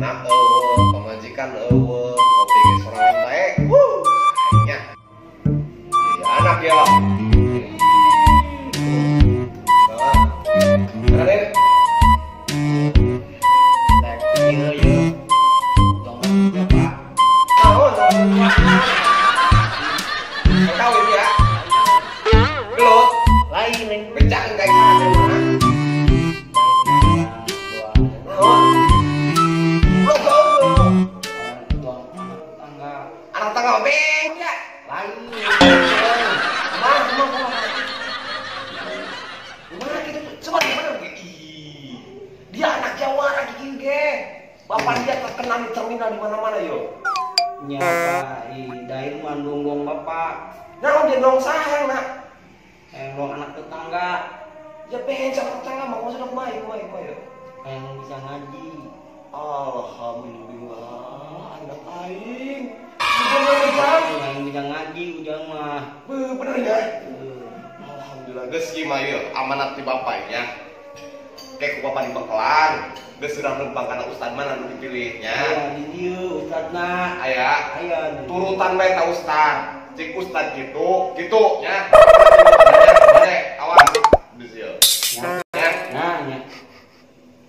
Anak eueuh, pamajikan eueuh, ngopi ge sorangan bae. Wuh, nya. Iya anak ya. Bawa. Deh. Rek ieu ieu. Dong bapak. Naon? Kawin ya. Gelut. Lain neng. Becaan kayak mana? Anak tetangga beng ya. Lain. Mana gitu? Coba gimana? Ih, dia anak jawara gigi ge. Bapak dia terkenal di terminal di mana-mana yo. Nya Pak, ih dair mah nunggong bapak. Nah, dia nong sahang nak. Nong anak tetangga. Ya beng sama tetangga mau sudah kumaha kumaha kumaha yo. Yang bisa ngaji. Alhamdulillah, anak aing. Yang bisa ngaji ujang mah. Bener ya? Alhamdulillah, geus ieu mah ieu amanat ti bapak nya. Kayak ku bapak dibekelan, geus urang lempang kana ustad mana nu dipilih nya. Aya di dieu ustadna. Aya. Aya. Turutan bae ka ustad. Cik ustad gitu, gitu nya. Balik, awas. Geus ieu. Nya. Nah, nya.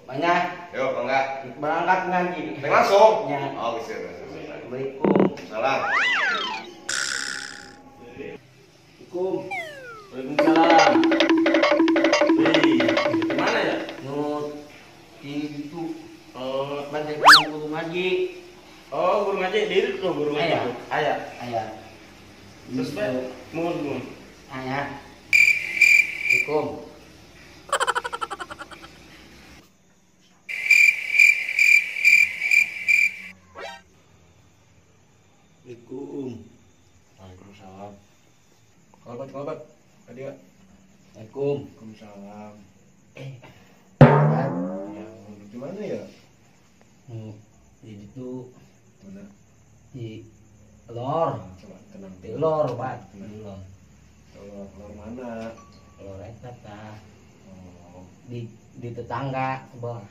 Banyak. Yo, mangga. Berangkat ngaji. Langsung. Nya. Oh, geus geus. Assalamualaikum. Salam. Assalamualaikum. Waalaikumsalam. Wih, gimana ya? Nu di itu. Oh, banyak guru ngaji. Oh, guru ngaji di itu guru ngaji. Aya. Aya. Aya. Terus Pak, mohon mohon. Aya. Assalamualaikum. Assalamualaikum. Waalaikumsalam. Kalabat, kalabat. Tadi ya. Assalamualaikum. Waalaikumsalam. Kan? Ya, di mana ya? Di itu. Mana? Di lor. Coba tenang. Di lor, Pak. Di lor. Lor, lor mana? Lor eta tah. Oh. Di tetangga sebelah.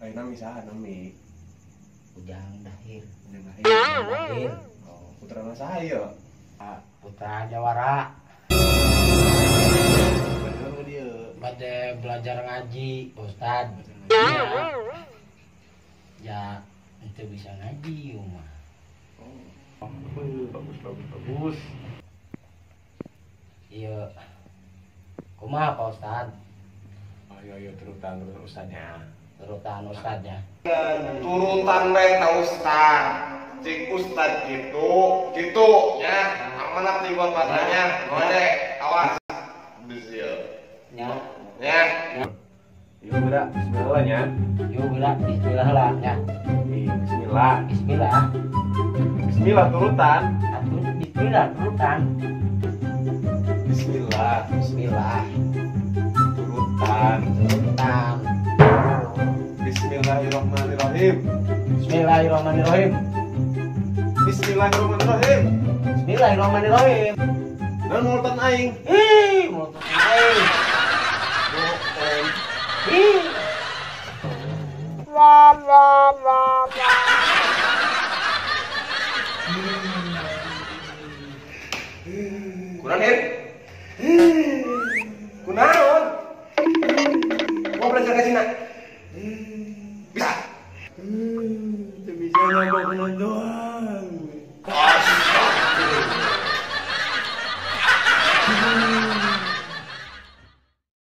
Lain nami saha nami? Ujang Dahir. Ujang Dahir. Ujang Dahir. Oh, putra saha ieu? Putra Jawara. Bener dia. Bade belajar ngaji, Ustad. Ya. Ya, ente bisa ngaji mah. Oh, bagus bagus bagus. Iya. Kumaha Pak Ustad? Ayo ayo turutan turutan ustadnya. Turutan ustadnya. Turutan bae ka ustad. Cik ustad gitu, gitu nya. Amanat di bapaknya. Bade, awas. Geus ieu. Nya. Nya. Yuk gerak, bismillah nya. Yuk gerak, bismillah lah nya. Bismillah. Bismillah. Bismillah turutan. Atuh bismillah turutan. Bismillah. Bismillah. Turutan. Turutan. Bismillahirrahmanirrahim. Bismillahirrahmanirrahim. Bismillahirrahmanirrahim. Bismillahirrahmanirrahim. Dan mulut aing. Ih, mulut aing. Ih. La la la la. Kurang Hir? Kunaon? Mau belajar ke Cina? Bisa? Bisa nyoba doa.